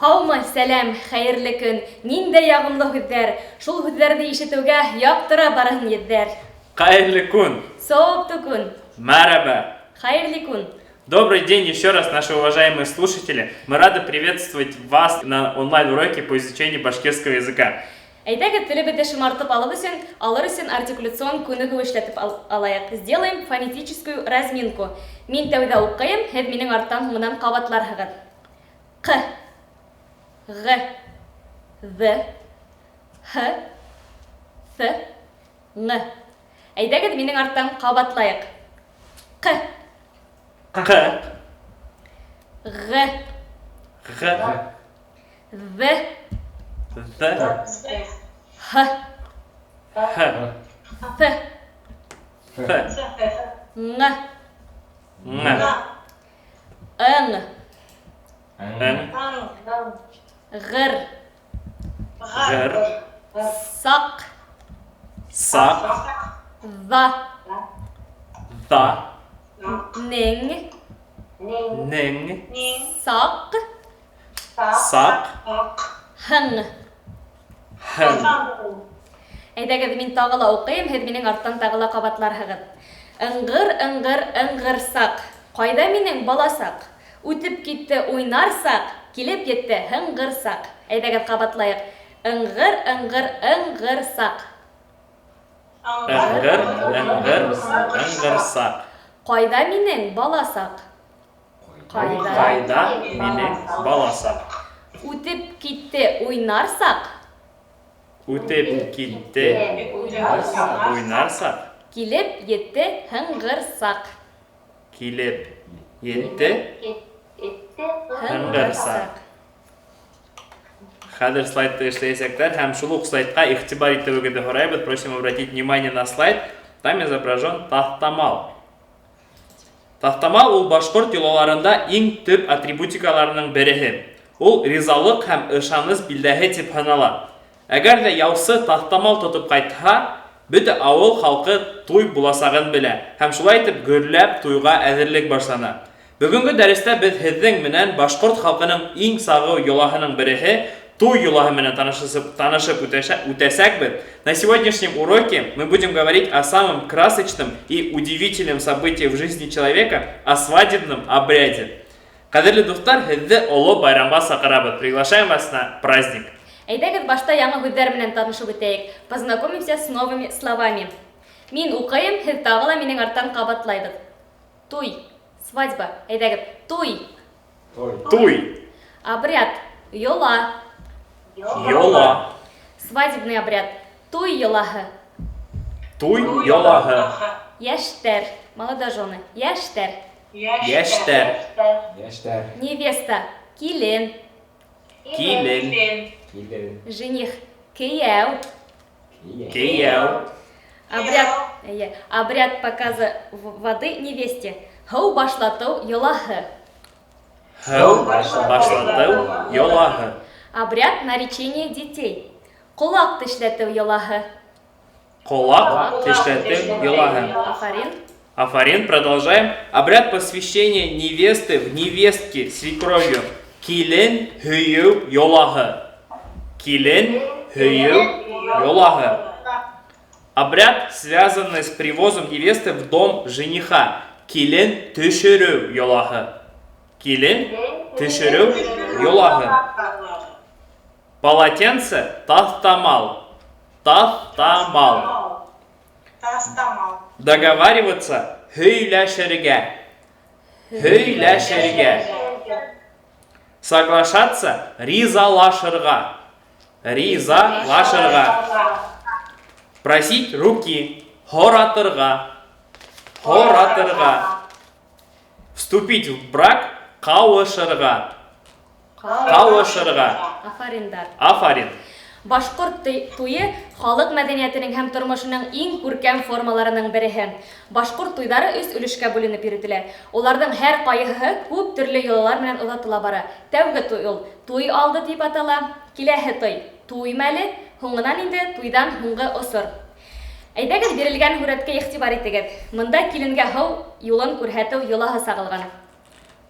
Һаумы, сәләм, хәйерле көн! Ниндәй яғымлы һүҙҙәр! Шул һүҙҙәрҙе ишетеүгә яҡтыра барыһын йөҙҙәр. Хәйерле көн! Сауапты көн! Мәрхәбә! Хәйерле көн! Добрый день еще раз, наши уважаемые слушатели! Мы рады приветствовать вас на онлайн-уроке по изучению башкирского языка. Әйҙәгеҙ, телебеҙҙе шымартып алып өсөн, алыр өсөн артикуляцион күнегеү эшләтеп алайыҡ. Сделаем фонетическую разминку. Мин тәүҙә уҡыйым, һеҙ минең арттан һуңынан ҡабатларһығыҙ. Ҡ, Ғ, Ҙ, Һ, Ҫ, Ң. Әйҙәгеҙ, минең арттан ҡабатлайыҡ. Ҡ, Ҡ, Ғ, Ғ, Ҙ, Ҙ, Һ, Һ, Ҫ, Ҫ, Ң, Ң, Ң, Ң, Ғыр, Ғыр, Саҡ, Саҡ, Ҙа, Ҙа, Нең, Нең, Саҡ, Саҡ, Һың. Һың. Әйҙәгеҙ, мин тағы ла уҡыйым, һеҙ минең арттан тағы ла ҡабатларһығыҙ. Ыңғыр, ыңғыр, ыңғырсаҡ. Ҡайҙа минең баласаҡ? Үтеп китте уйнар саҡ, килеп етте һыңғырсаҡ. Әйҙәгеҙ, ҡабатлайыҡ. Ыңғыр, ыңғыр, ыңғырсаҡ. Ыңғыр, ыңғыр, ыңғырсаҡ. Ҡайҙа минең баласаҡ? Ҡайҙа? Ҡайҙа минең баласаҡ? Үтеп китте уйнар саҡ, Үтеп китте уйнар саҡ, килеп етте һыңғырсаҡ. Килеп етте һыңғырсаҡ. Хәҙер слайдты эшләйәсәктәр һәм шул уҡ слайдҡа иғтибар итеүегеҙҙе һорайбыҙ. Просим обратить внимание на слайд. Там изображен таҫтамал. Таҫтамал ул башҡорт йолаларында иң төп атрибутикаларының береһе. Ул ризалыҡ һәм ышаныс билдәһе тип һанала. Әгәр ҙә яусы таҫтамал тотоп ҡайтһа, бөтә ауыл халҡы туй буласағын белә һәм шулай итеп гөрләп туйға әҙерлек башлана. Бөгөнгө дәрестә беҙ һеҙҙең менән башҡорт халҡының иң сағыу йолаһының береһе туй йолаһы менән танышып үтәсәкбеҙ. На сегодняшнем уроке мы будем говорить о самом красочном и удивительном событии в жизни человека, о свадебном обряде. Ҡәҙерле дуҫтар, һеҙҙе оло байрамға саҡырабыҙ. Приглашаем вас на праздник. Әйҙәгеҙ, башта яңы һүҙҙәр менән танышып үтәйек. Познакомимся с новыми словами. Мин уҡыйым, һеҙ тағы ла минең арттан ҡабатлайбыҙ. Туй, свадьба. Әйҙәгеҙ, туй. Туй. Обряд, йола. Йола. Свадебный обряд. Туй йолаһы. Туй йолаһы. Йәштәр, молодожены. Йәштәр. Йәштәр. Йәштәр. Невеста, килен. Килен. Килен. Жених, кейәү. Кейәү. Обряд, эйе, обряд показа воды невесте. Һыу башлатыу йолаһы. Һыу башлатыу йолаһы. Обряд наречения детей. Ҡолаҡ тешләтеү йолаһы. Ҡолаҡ тешләтеү йолаһы. Афарин. Афарин, продолжаем. Обряд посвящения невесты в невестки свекровью. Килен һөйөү йолаһы. Килен һөйөү йолаһы. Обряд, связанный с привозом невесты в дом жениха. Килен төшөрөү йолаһы. Килен төшөрөү йолаһы. Полотенце таҫтамал. Таҫтамал. Таҫтамал. Договариваться һөйләшергә. Һөйләшергә. Соглашаться ризалашырға. Ризалашырға. Просить руки һоратырға. Һоратырға. Вступить в брак ҡауышырға. Ҡауышырға. Афариндар. Афарин. Башҡорт туйы халыҡ мәҙәниәтенең һәм тормошоноң иң күркәм формаларының береһе. Башҡорт туйҙары өс өлөшкә бүленеп йөрөтөлә. Уларҙың һәр ҡайһыһы күп төрлө йолалар менән оҙатыла бара. Тәүге туй ул туй алды тип атала, киләһе туй туй мәле, һуңынан инде туйҙан һуңғы осор. Әйҙәгеҙ, бирелгән һүрәткә иғтибар итегеҙ. Мында киленгә һыу юлын күрһәтеү йолаһы сағылған.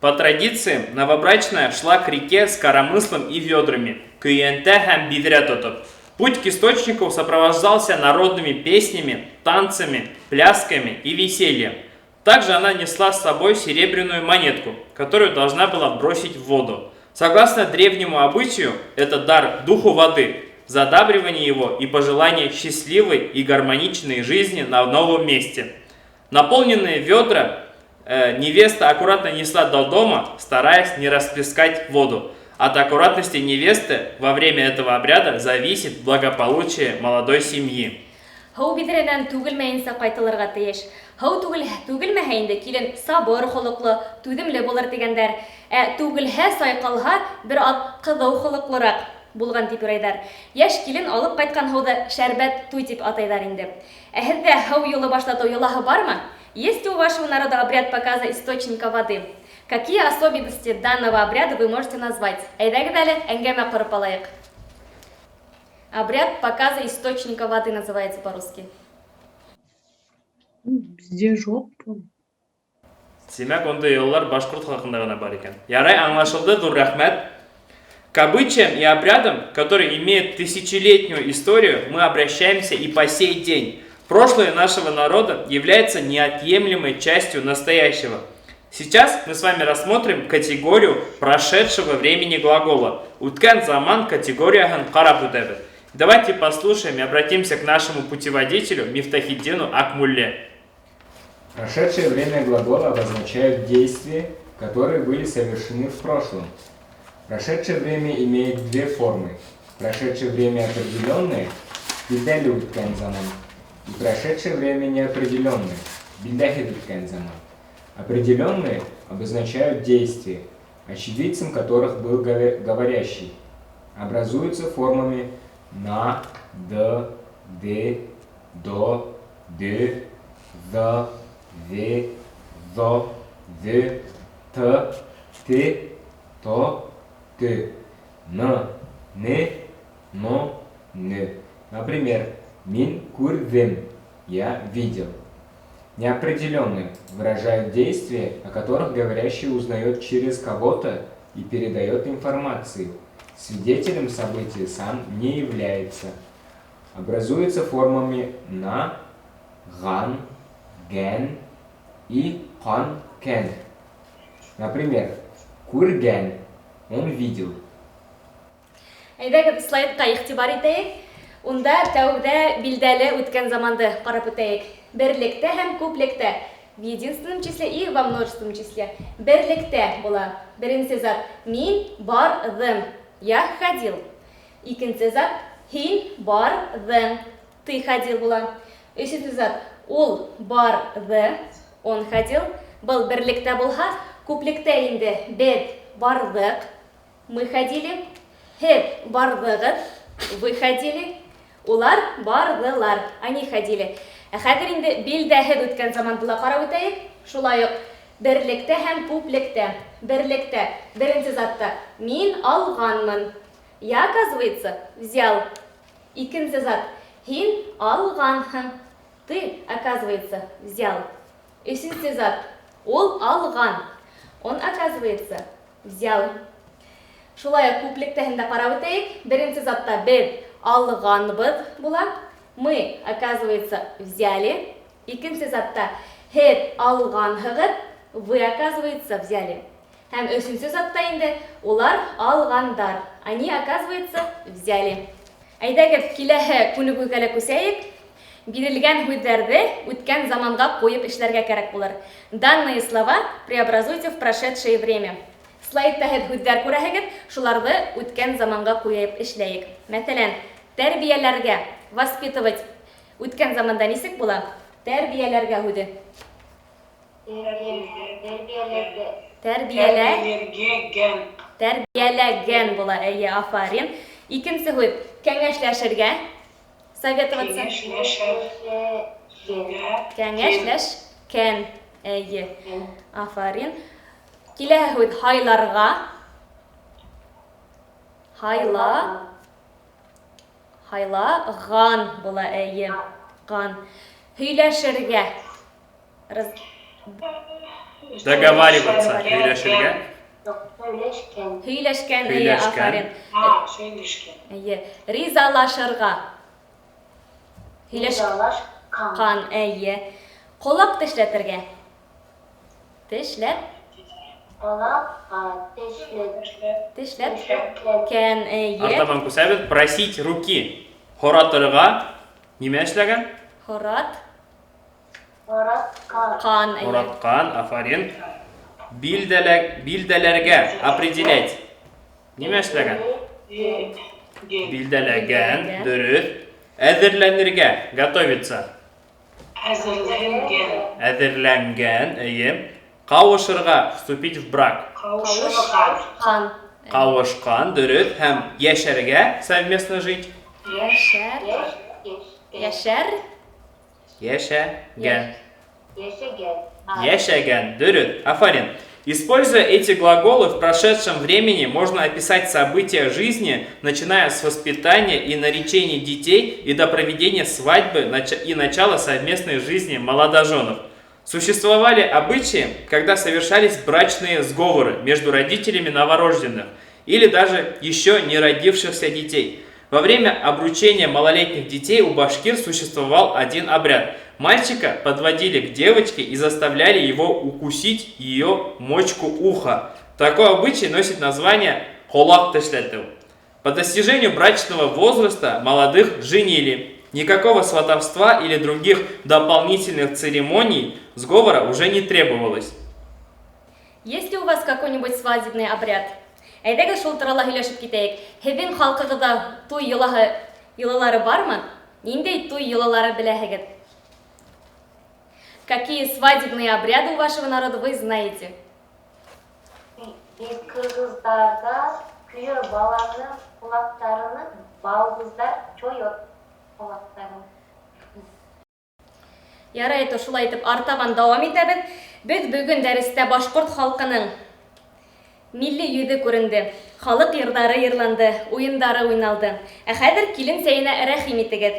По традиции, новобрачная шла к реке с коромыслом и ведрами, көйәнтә һәм биҙрә тотоп. Путь к источнику сопровождался народными песнями, танцами, плясками и весельем. Также она несла с собой серебряную монетку, которую должна была бросить в воду. Согласно древнему обычаю, это дар духу воды, задабривание его и пожелание счастливой и гармоничной жизни на новом месте. Наполненные ведра невеста аккуратно несла до дома, стараясь не расплескать воду. От аккуратности невесты во время этого обряда зависит благополучие молодой семьи. Һыу биҙрәнән түгелмәйенсә ҡайтылырға тейеш. Һыу түгел, түгелмәһә инде килен сабыр холоҡло, түҙемле булыр тигәндәр. Ә түгелһә, сайҡалһа, бер аҙ ҡыҙыу холоҡлораҡ булған тип юрайҙар. Йәш килен алып ҡайтҡан һыуҙы шәрбәт туй тип атайҙар инде. Ә һеҙҙә һыу юлы башлатыу йолаһы бармы? Есть ли у вашего народа обряд показа источника воды? Какие особенности данного обряда вы можете назвать? Әйҙәгеҙ әле әңгәмә ҡороп алайыҡ. Обряд показа источника воды называется по-русски. Беҙҙә юҡ был. Тимәк, ундай йолалар башҡорт халҡында ғына бар икән. Ярай, аңлашылды, ҙур рәхмәт. К обычаям и обрядам, которые имеют тысячелетнюю историю, мы обращаемся и по сей день. Прошлое нашего народа является неотъемлемой частью настоящего. Сейчас мы с вами рассмотрим категорию прошедшего времени глагола. Үткән заман категорияһын ҡарап үтәбеҙ. Давайте послушаем и обратимся к нашему путеводителю Мифтахиддину Акмулле. Прошедшее время глагола обозначают действия, которые были совершены в прошлом. Прошедшее время имеет две формы. Прошедшее время определенное – билдәле үткән заман, и прошедшее время неопределенное – билдәһеҙ үткән заман. Определенные обозначают действия, очевидцем которых был говорящий. Образуются формами на, д, де, до, дө, ҙы, ҙе, ҙо, ҙө, ты, те, то, тө, ны, не, но, нө. Например, мин күрҙем, я видел. Неопределенные выражают действия, о которых говорящий узнает через кого-то и передает информацию. Свидетелем события сам не является. Образуется формами на, ған, гән и ҡан, кән. Например, күргән – он видел. Әйҙәгеҙ слайдҡа иғтибар итәйек. Унда тәүҙә билдәле үткән заманды ҡарап үтәйек. Берлектә һәм күплектә. В единственном числе и во множественном числе. Берлектә була. Беренсе зат мин барҙым. Я ходил. Икенсе зат һин барҙың. Ты ходил була. Өсөнсө зат ул барҙы. Он ходил. Был берлектә булһа, күплектә инде беҙ барҙыҡ. Мы ходили. Һеҙ барҙығыҙ. Вы ходили. Улар барҙылар. Они ходили. Ә хәҙер инде билдәһеҙ үткән заманды ла ҡарап үтәйек. Шулай уҡ берлектә һәм күплектә. Берлектә беренсе затта мин алғанмын. Я, оказывается, взял. Икенсе зат һин алғанһың. Ты, оказывается, взял. Өсөнсө зат ул алған. Он, оказывается, взял. Шулай уҡ күплектәһен дә ҡарап үтәйек. Беренсе затта беҙ алғанбыҙ була. Мы, оказывается, взяли. Икенсе затта һеҙ алғанһығыҙ. Вы, оказывается, взяли. Һәм өсөнсө затта инде улар алғандар. Они, оказывается, взяли. Әйҙәгеҙ, киләһе күнегеүгә лә күсәйек. Бирелгән һүҙҙәрҙе үткән заманға ҡуйып эшләргә кәрәк булыр. Данные слова преобразуйте в прошедшее время. Слайдта һеҙ һүҙҙәр күрәһегеҙ, шуларҙы үткән заманға ҡуйып эшләйек. Мәҫәлән, тәрбиәләргә, воспитывать. Үткән заманда нисек була? Тәрбиәләргә һүҙе. Тәрбиәләргә. Тәрбиәлә. Тәрбиәләргә. Тәрбиәләгән була, әйе, афарин. Икенсе һүҙ, кәңәшләшергә. Советоваться. Кәңәшләшергә. Кәңәшләшкән. Әйе. Афарин. Киләһе һүҙ, һайларға. Һайла. Һайлаған була, әйе. Ған. Һөйләшергә. Договариваться, һөйләшергә. Һөйләшкән. Һөйләшкән, әйе, Һөйләшкән. афарин. Ha, сөйләшкән. Әйе. Ризалашырға. Ризалашкан. Ҡан, әйе. Ҡолаҡ тешләтергә. Тешләп, Ҡолаҡҡа тешләт. тешләп. Кән, әйе. Артабан күсәбеҙ. Просить руки. Һоратырға. Нимә эшләгән? Һорат, Һоратҡан. ҡан, әйе. Һоратҡан, афарин. Билдәлә, билдәләргә, определять. Нимә эшләгән? Билдәләгән, дөрөҫ. Әҙерләнергә, готовиться. Әҙерләнгән. Әҙерләнгән, эйе. Ҡауышырға, вступить в брак. Ҡауышҡан. Ҡан. Ҡауышҡан, дөрөҫ. Һәм йәшәргә, совместно жить. Йәшәр. Йәшәр. Йәшәгән. Йәшәгән. Йәшәгән, дөрөҫ. Афарин. Используя эти глаголы в прошедшем времени, можно описать события жизни, начиная с воспитания и наречения детей и до проведения свадьбы и начала совместной жизни молодоженов. Существовали обычаи, когда совершались брачные сговоры между родителями новорожденных или даже еще не родившихся детей. Во время обручения малолетних детей у башкир существовал один обряд. Мальчика подводили к девочке и заставляли его укусить ее мочку уха. Такой обычай носит название «ҡолаҡ тешләтеү». По достижению брачного возраста молодых женили. Никакого сватовства или других дополнительных церемоний сговора уже не требовалось. Есть ли у вас какой-нибудь свадебный обряд? Әйҙәгеҙ шул турала һөйләшеп китәйек. Һеҙҙең халҡығыҙҙа туй йолаһы йолалары бармы? Ниндәй туй йолалары беләһегеҙ? Какие свадебные обряды у вашего народа вы знаете? Биз кыргыздарда күйөө баланын кулактарын балдыздар чоёт кулактарын. Ярай, шулай итеп артабан дауам итәбеҙ. Беҙ бөгөн дәрестә башҡорт халҡының милли йөҙө күренде. Халыҡ йырҙары йырланды, уйындары уйналды. Ә хәҙер килен сәйенә рәхим итегеҙ.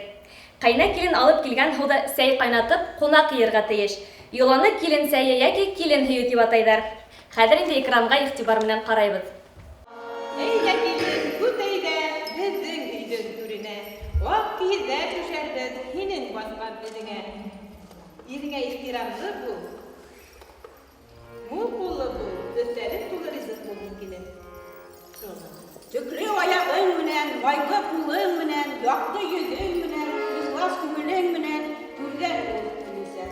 Ҡәйнә килен алып килгән һыуҙа сәй ҡайнатып, ҡунаҡ йыйырға тейеш. Йоланы килен сәйе йәки килен һөйөү тип атайҙар. Хәҙер инде экранға иғтибар менән ҡарайбыҙ. Әйҙә килен, үт әйҙә, беҙҙең өйҙөң түренә. Аҡ кейеҙҙәр түшәрбеҙ һинең баҫҡан эҙеңә. Иреңә ихтирамлы бул. Мул ҡуллы бул, өҫтәлең тулы ризыҡ булһын килен. Төклө аяғың менән, майлы ҡулың менән, яҡты йөҙөң менән, ихлас күңелең менән түрҙән уҙ киленсәк.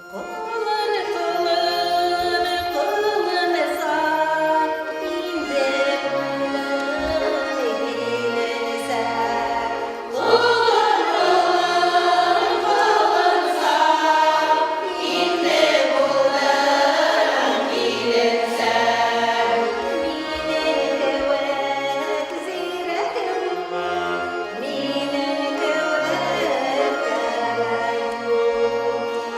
Ҡолон, ҡолон, ҡолонсаҡ, инде булдың киленсәк. Ҡолон, ҡолон, ҡолонсаҡ, инде булдың киленсәк. Минең кеүек зирәк юҡ, минең кеүек кәрәк юҡ.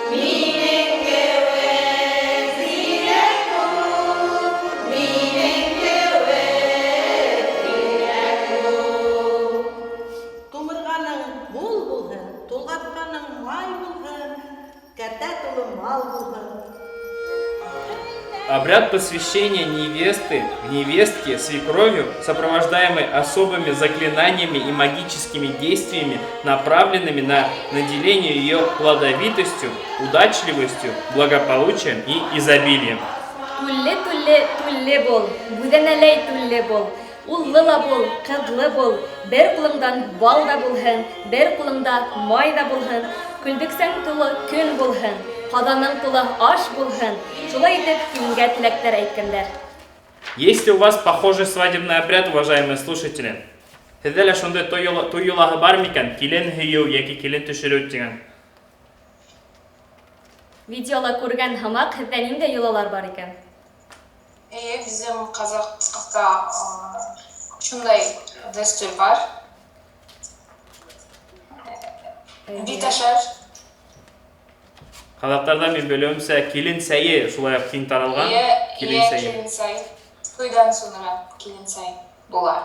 Минең кеүек зирәк юҡ, минең кеүек зирәк юҡ. Тумырғаның мул булһын, тулғатҡаның май булһын, кәртә тулы мал булһын. Обряд посвящения невесты в невестки свекровью, сопровождаемый особыми заклинаниями и магическими действиями, направленными на наделение ее плодовитостью, удачливостью, благополучием и изобилием. Түлле, түлле, түлле бул, бүҙәнәләй түлле бул. Уллы ла бул, ҡыҙлы бул. Бер ҡулыңдан бал да булһын, бер ҡулыңда май ҙа булһын. Көлдөксәң тулы көн булһын, ҡаҙаның тулы аш булһын. Шулай итеп киленгә теләктәр әйткәндәр. Есть ли у вас похожий свадебный обряд, уважаемые слушатели? Һеҙҙә лә шундай туй йолаһы бар микән? Килен һөйөү йәки килен төшөрөү тигән. Видеола күргән һымаҡ, һеҙҙә ниндәй йолалар бар икән? Эйе, беҙҙең ҡаҙаҡта шундай дәстүр бар. Биташар. Ҡаҙаҡтарҙа мин белеүемсә килен сәйе шулай уҡ киң таралған. Эйе, Килен эйе, сәйе. килен сәй. Туйҙан һуңыраҡ килен сәй була.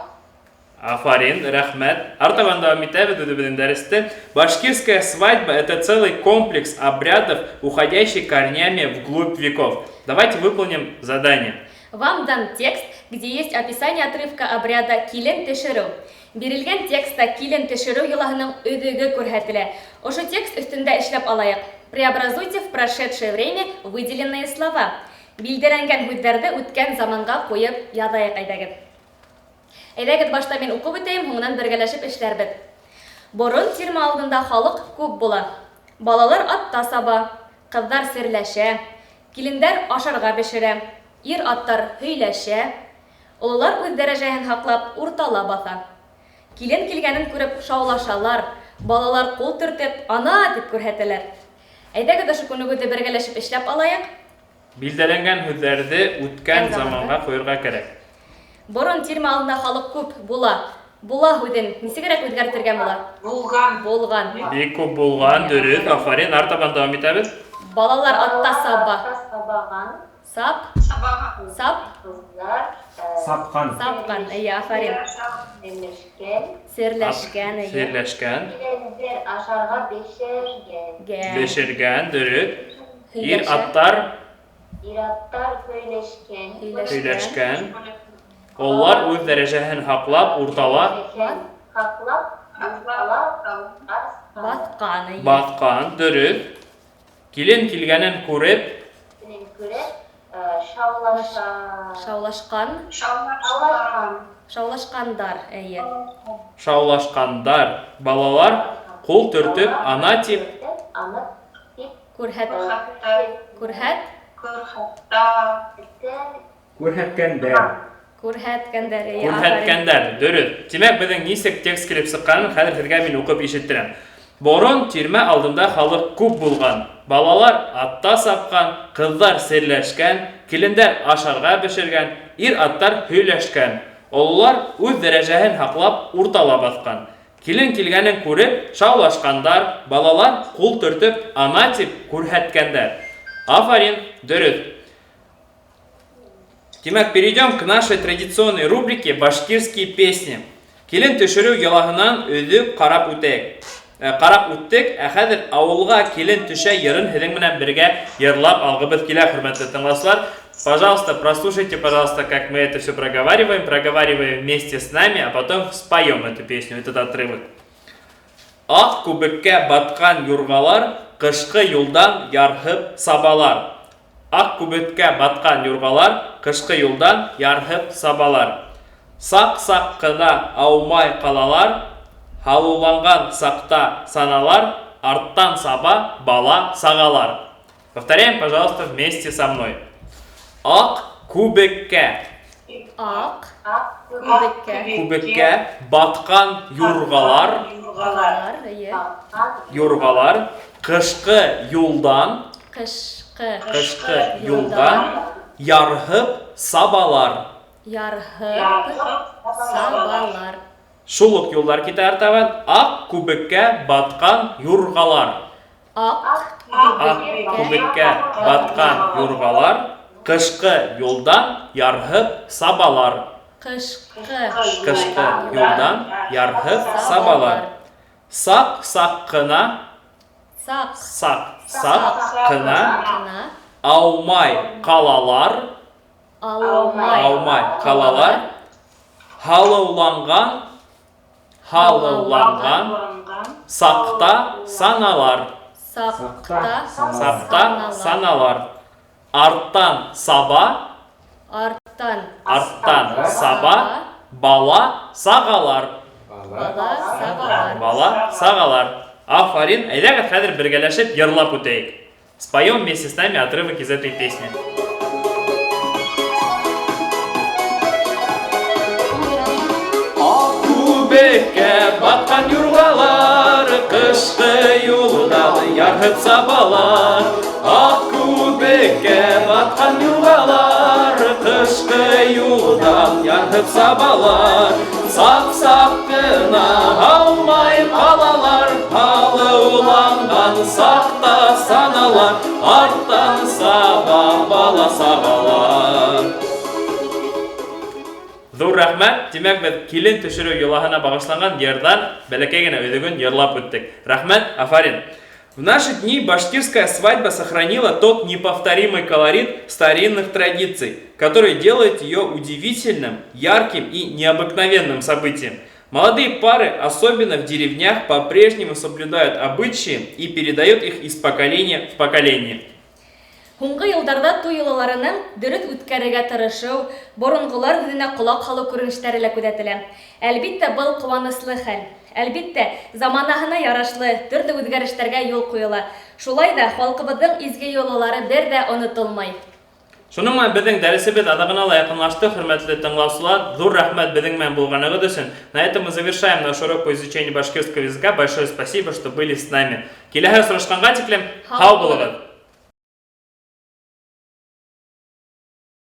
Афарин, рәхмәт. Артабан дауам итәбеҙ үҙебеҙҙең дәресте. Башкирская свадьба – это целый комплекс обрядов, уходящий корнями вглубь веков. Давайте выполним задание. Вам дан текст, где есть описание отрывка обряда «Килен төшөрөү». Бирелгән текстта килен төшөрөү йолаһының өҙөгө күрһәтелә. Ошо текст өҫтөндә эшләп алайыҡ. Преобразуйте в прошедшее время выделенные слова. Билдәләнгән һүҙҙәрҙе үткән заманға ҡуйып яҙайыҡ әйҙәгеҙ. Әйҙәгеҙ, башта мин уҡып үтәйем, һуңынан бергәләшеп эшләрбеҙ. Борон тирмә алдында халыҡ күп була. Балалар атта саба, ҡыҙҙар серләшә, килендәр ашарға бешерә, ир-аттар һөйләшә, ололар үҙ дәрәжәһен һаҡлап уртала баҫа. Килен килгәнен күреп шаулашалар, балалар ҡул төртөп ана тип күрһәтәләр. Әйҙәгеҙ, ошо күнегеүҙе бергәләшеп эшләп алайыҡ. Билдәләнгән һүҙҙәрҙе үткән заманға ҡуйырға кәрәк. Борон тирмә алдында халыҡ күп була. Була һүҙен нисегерәк үҙгәртергә була? Булған. Булған. Бик күп булған, дөрөҫ, афарин. Артабан дауам итәбеҙ. Балалар атта саба. Атта сабаған. Сап. Сабаған. Сап. Ҡыҙҙар Сапҡан. Сапҡан, эйе, афарин. Серләшкән. Серләшкән, эйе. Серләшкән. Килендәр ашарға бешергән. Гән. Бешергән, дөрөҫ. Һөйләшә. Ир-аттар Ир-аттар һөйләшкән. һөйләшкән. Ололар үҙ дәрәжәһен һаҡлап, уртала Һаҡлап, уртала баҫҡан, эйе. Баҫҡан, дөрөҫ. Килен килгәнен күреп, Килен күреп, шаулаша. Шаулашҡан. Шаулашҡан. Шаулашҡандар, эйе. Шаулашҡандар. Балалар ҡул төртөп, ана тип Ана тип Күрһәт. Күрһәт. Күрһәткәндәр. Күрһәткәндәр, эйе, афарин. Күрһәткәндәр, дөрөҫ. Тимәк, беҙҙең нисек текст килеп сыҡҡанын хәҙер һеҙгә мин уҡып ишеттерәм. Борон тирмә алдында халыҡ күп булған. Балалар атта сапҡан, ҡыҙҙар серләшкән, килендәр ашарға бешергән, ир-аттар һөйләшкән. Ололар үҙ дәрәжәһен һаҡлап уртала баҫҡан. Килен килгәнен күреп, шаулашҡандар, балалар ҡул төртөп, ана тип күрһәткәндәр. Афарин, дөрөҫ. Тимәк, перейдем к нашей традиционной рубрике «Башкирские песни». Килен төшөрөү йолаһынан өҙөк ҡарап үтәйек. Ҡарап үттек, ә хәҙер ауылға килен төшә йырын һеҙҙең менән бергә йырлап алғыбыҙ килә, хөрмәтле тыңлаусылар. Пожалуйста, прослушайте, пожалуйста, как мы это все проговариваем, проговариваем вместе с нами, а потом споем эту песню, этот отрывок. Аҡ күбеккә батҡан юрғалар, ҡышҡы юлдан ярһып сабалар. Аҡ күбеккә батҡан юрғалар, ҡышҡы юлдан ярһып сабалар. Саҡ-саҡ ҡына аумай ҡалалар, һалыуланған саҡта саналар, арттан саба бала сағалар. Повторяем, пожалуйста, вместе со мной. Аҡ күбеккә. Аҡ Аҡ күбеккә. Күбеккә батҡан юрғалар. Юрғалар, эйе. Юрғалар, ҡышҡы юлдан. Ҡышҡы. Ҡышҡы юлдан ярһып сабалар. Ярһып сабалар. Шул уҡ юлдар китә артабан. Аҡ күбеккә батҡан юрғалар. Аҡ Аҡ күбеккә батҡан юрғалар, ҡышҡы юлдан ярһып сабалар. Ҡышҡы. Ҡышҡы юлдан ярһып сабалар. Саҡ-саҡ ҡына. Саҡ. Саҡ-саҡ ҡына Ҡына. аумай ҡалалар. Аумай. Аумай ҡалалар. Һалыуланған, һалыуланған саҡта саналар. Саҡта Саҡта саналар. Арттан саба. Арттан. Арттан саба. Бала сағалар. Бала сағалар. Бала сағалар. Афарин. Әйҙәгеҙ, хәҙер бергәләшеп йырлап үтәйек. Споем вместе с нами отрывок из этой песни. Аҡ күбеккә батҡан юрғалар, ҡышҡы юлдан ярһып сабалар. Аҡ күбеккә батҡан юрғалар, ҡышҡы юлдан ярһып сабалар. Саҡ-саҡ ҡына аумай ҡалалар, һалыуланған саҡта саналар, арттан саба бала сағалар. Ҙур рәхмәт. Тимәк, беҙ килен төшөрөү йолаһына бағышланған йырҙан бәләкәй генә өҙөгөн йырлап үттек. Рәхмәт, афарин. В наши дни башкирская свадьба сохранила тот неповторимый колорит старинных традиций, который делает ее удивительным, ярким и необыкновенным событием. Молодые пары, особенно в деревнях, по-прежнему соблюдают обычаи и передают их из поколения в поколение. Һуңғы йылдарҙа туй йолаларының дөрөҫ үткәрергә тырышыу, боронғолар һүҙенә ҡолаҡ һалыу күренештәре лә күҙәтелә. Әлбиттә, был ҡыуаныслы хәл. Әлбиттә, заманаһына ярашлы төрлө үҙгәрештәргә юл ҡуйыла. Шулай ҙа халҡыбыҙҙың изге йолалары бер ҙә онотолмай. Шуның менән беҙҙең дәресебеҙ аҙағына ла яҡынлашты, хөрмәтле тыңлаусылар. Ҙур рәхмәт беҙҙең менән булғанығыҙ өсөн. На этом мы завершаем наш урок по изучению башкирского языка. Большое спасибо, что были с нами. Киләһе осрашҡанға тиклем Һау һау булығыҙ.